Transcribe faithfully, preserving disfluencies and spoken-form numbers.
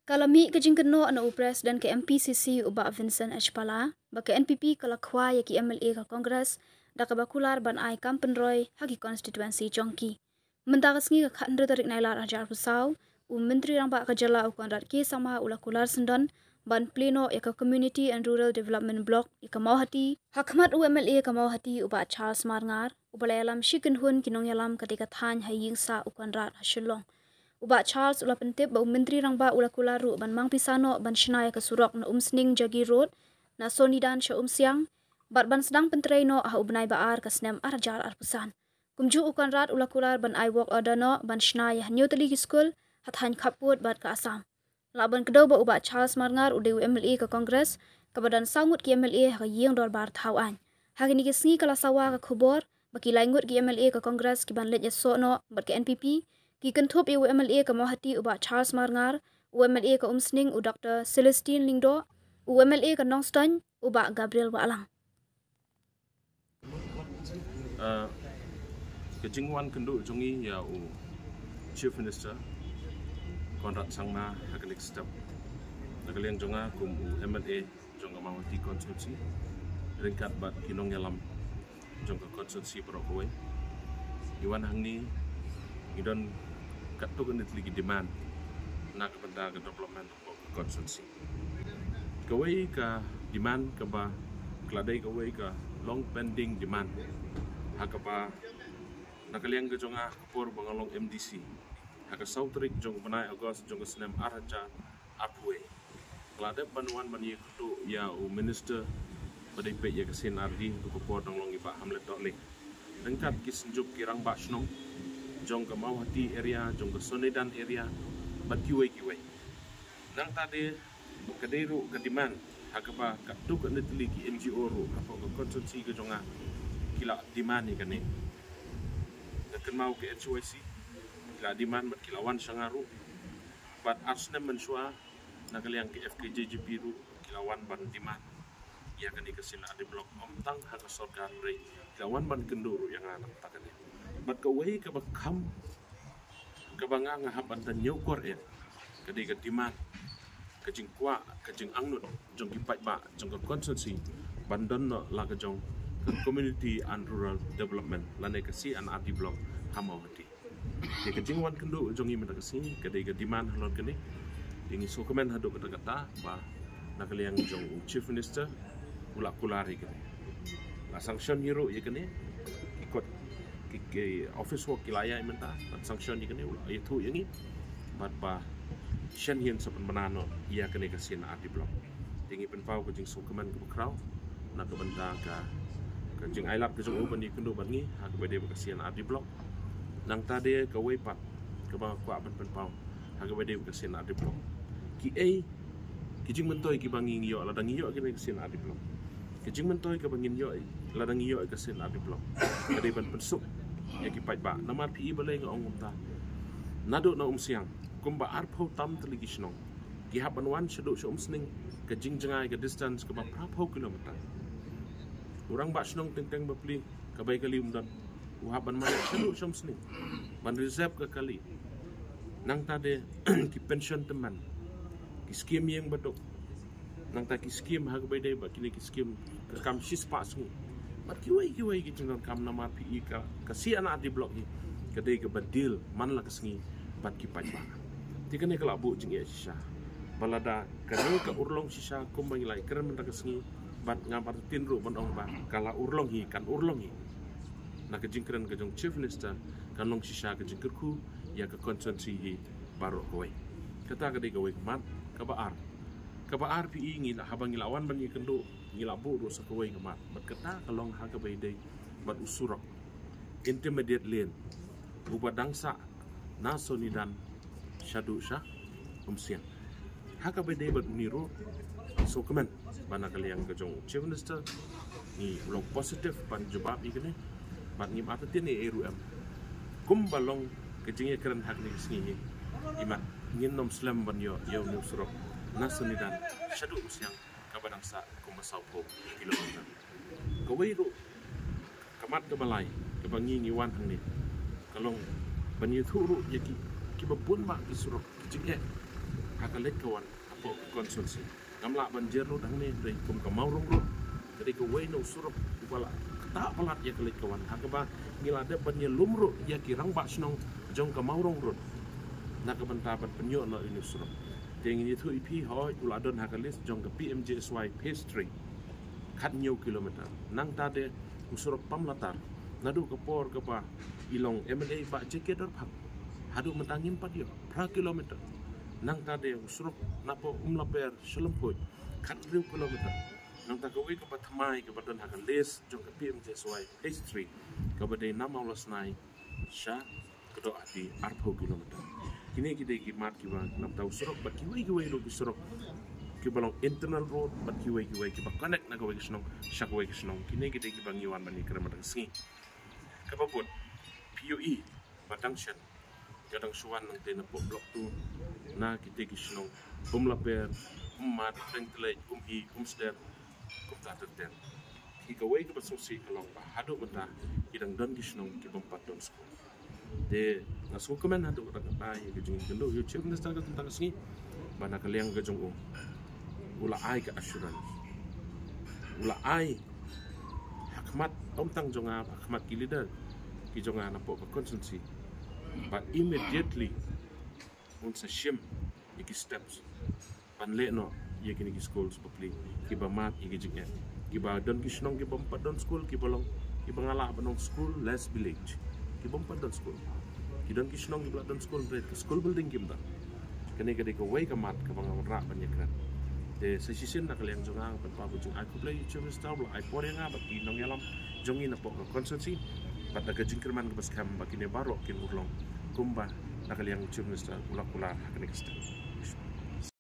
Ka la mih ka jingkynnoh na u President ka M P C C u Bah Vincent H Pala ba ka N P P ka la khwai ïa ki M L A ka Congress da kaba kular ban ai kam pynroi ha ki constituency jong ki. Mynta ka sngi ka khathynriew tarik Nailar arhajar arphew saw, u Myntri Rangbah ka jylla u Conrad K Sangma u la kular syndon ban plie noh ïa ka Community and Rural Development Block ïa ka Mawhati ha khmat u M L A ka Mawhati u Bah Charles Marngar, uba la ïalam shi kynhun ki nongïalam katei ka thaiñ ha ïing sah u Conrad ha Shillong. U Bah Charles u la pyntip ba u Myntri Rangbah u la kular ruh ban mang pisa noh ban shna ïa ka surok na Umsning Jagi Road, na Sonidan sha Umsiang, bad ban sdang pyntrei noh ha u bnai ba ar ka snem arhajar arphew san. Kumjuh u Conrad u la kular ban ai work order noh ban shna ïa hynñiew tylli ki skul ha thaiñ khappud bad ka Assam. Lah ban kdew ba u Bah Charles Marngar u dei u M L A ka Congress kaba don saw ngut ki M L A ha ka ïing dorbar thaw aiñ. Ha kine ki sngi ka la sawa ka khubor ba ki lai ngut ki M L A ka Congress ki ban leit ïasoh noh bad ka N P P, ki kynthup ïa u M L A ka Mawhati u Bah Charles Marngar, u M L A ka Umsning u Doctor Celestine Lyngdoh, u M L A ka Nongstoiñ u Bah Gabriel Wahlang. Ah, ka jingwan kynduh jong ngi ïa u Chief Minister Conrad Sangma ha kane ka step, na ka liang jong nga kum u M L A jong ka Mawhati constituency, ryngkat bad ki nongïalam jong ka constituency baroh kawei. Ngi wan hangne ngi don katto katne tylli ki demand na ka bynta ka development constituency. Kawei ka demand kaba ka la dei kawei ka long pending demand ha kaba na ka liang ka jong nga ka por ba nga long M D C ha ka saw tarik jong u bnai August jong ka snem arhajar arphew wei, ka la dep ban wan ban ïakynduh ïa u minister ba dei peit ïa ka C and R D, ha ka por dang long i Bah Hamlet Dohling, ryngkat ki synjuk ki rangbah shnong jong ka Mawhati area, jong ka Sonidan area bad kiwei kiwei. Nangta de ka dei ruh ka demand ha kaba katto katne tylli ki N G O ruh hapoh ka constituency ka jong nga ki la demand ïa kane. Nga kynmaw ka H Y C ki la demand bad ki la wan sha nga ruh, bad ar snem mynshuwa na ka liang ka F K J G P ruh ki la wan ban demand ïa kane ka C and R D block. Ym tang ha ka sorkar hynrei ki la wan ban kynduh ruh ïa nga na ka bynta kane. Bad kawei kaba kham kaba nga nga hap ban da ñiewkor eh ka dei ka demand, ka jingkwah, ka jingangnud jong ki paidbah jong ka constituency ban don noh la ka jong ka Community and Rural Development lane ka C and R D block ha Mawhati. Te ka jingwan kynduh jong ngi mynta ka sngi ka dei ka demand halor kane. Te ngi sngewkmen haduh katta katta ba na ka liang jong u Chief Minister u la kular ïa kane, la sanction hi ruh ïa kane. Ki kot ki, ki office work ki la ïaid mynta, bad sanction ïa kane, u la ïathuh ïa ngi bad ba shen hin sa pynbna noh ïa kane ka C and R D block. Te ngi pynpaw ka jingsngewkmen kaba khraw na ka bynta ka, ka jingailad ka jong u ban ïakynduh bad ngi ha kaba dei bad ka C and R D block. Nangta de kawei pat kaba nga kwah ban pynpaw ha kaba dei bad ka C and R D block, kiei ki jingmyntoi kiba ngi ngi ïoh lada ngi ïoh kane ka C and R D block. Ka jingmyntoi kaba ngin ïoh lada ngi ïoh ka C and R D block ka dei ban pynsuk ïa ki paidbah. Namar phi i balei nga ong kumta? Naduh na Umsiang kumba arphew tam tylli ki shnong ki hap ban wan shaduh sha Umsning, ka jingjngai ka distance kaba phraphew kilometer. U rangbah shnong teng teng bapli ka bai kali um don, u hap ban mane shaduh sha Umsning ban reserve ka kali. Nangta de ki pension tymmen, ki skim ïing baduk, nangta ki skim ha kaba dei bad kine ki skim ka kam shispah sngi bad kiwei kiwei ki jingdonkam. Namar phi i ka, ka C and R D block hi ka dei kaba deal man la ka sngi bad ki paidbah. Te kane ka la buh jingeh shisha ba lada kane ka urlong shisha kumba ngi la ïakren mynta ka sngi, bad ngam artatien ruh ban ong ba ka la urlong hi, kan urlong hi. Na ka jingkren ka jong Chief Minister kan long shisha ka jingkyrkhu ïa ka constituency hi baroh kawei. Kata ka dei kawei ka mat. Kaba ar, kaba ar phi i ngi la, haba ngi la wan ban ïakynduh ngi la buh ruh sa kawei ka mat, bad kata ka long ha kaba ïadei bad u surok intermediate lane uba dang sah na Sonidan shaduh sha Umsiang. Ha kaba dei bad une ruh, sngewkmen ba na ka liang ka jong u Chief Minister ngi long positive ban jubab ïa kane, bad ngim artatien ei ei ruh em. Kumba long ka jingïakren ha kane ka sngi hi, imat ngin nym slem ban ïoh ïa une u surok na Sonidan shaduh Umsiang kaba dang sah kumba sawphew kilometer. Kawei ruh ka mat kaba lai kaba ngi ngi wan hangne ka long ban ïathuh ruh ïa ki, kiba bun bha ki surok, ki jingeh ha ka leit ka wan hapoh ka constituency. Ngam lah ban jer lut hangne, dei kum ka Mawrong Road, ka dei kawei na u surok uba la ktah palat ïa ka leit ka wan, ha kaba ngi la dep ban ïalum ruh ïa ki rangbah shnong jong ka Mawrong Road na ka bynta ban pynïoh noh ïa une u surok. Te ngin ïathuh ïa phi, hooid, u la don ha ka list jong ka P M G S Y Phase three, khathynñiew kilometer. Nangta de u surok Pamlatar, naduh ka por kaba i long M L A Bah J K Dorphang haduh mynta ngim pat ïoh, phra kilometer. Nangta de u surok napoh Umlaper sha Lymphoit, khathynriew kilometer. Nangta kawei kaba thymmai kaba don ha ka list jong ka P M G S Y Phase three, kaba dei na Mawlasnai sha Kdohati, arphew kilometer. Kine ki dei ki mat kiba, nangta u surok bad kiwei kiwei ruh ki surok kiba long internal road bad kiwei kiwei kiba connect na kawei ka shnong sha kawei ka shnong. Kine ki dei kiba ngi wan ban ïakren mynta ka sngi. Kaba bud, P U E ba dang shen, ka dang shu wan nangta napoh Block two, na kita ki shnong Umlaper, Ummat, Tengtlek, Umhi, Umsder, kumta ter ter. Ki kawei kaba sngewsih ka long ba haduh mynta ki dang don ki shnong ki bym pat don skul. Te nga sngewkmen haduh katta katta ïa ka jingïakynduh ïa u Chief Minister ka tang ka sngi, ba na ka liang ka jong u, u la ai ka assurance, u la ai ha khmat, ym tang jong nga, ha khmat ki leader ki jong nga napoh ka constituency, ba immediately un sa shim ïa ki steps ban leh noh ïa kine ki skul bapli kiba mad ïa ki jingeh. Kiba don ki shnong ki bym pat don skul, kiba long, kiba nga lah ban ong school less village, ki bym pat don skul. Ki don ki shnong kiba la don skul, hynrei ka school building kim don. Kane ka dei kawei ka mat kaba nga wanrah ban ïakren. Te sa shisien na ka liang jong nga, nga pynpaw ka jingai khublei ïa u Chief Minister ba la ai por ïa nga bad ki nongïalam jong ngi napoh ka constituency, bad da ka jingkyrmen kaba skhem ba kine baroh kin urlong kumba na ka liang u Chief Minister u la kular ha kane ka step.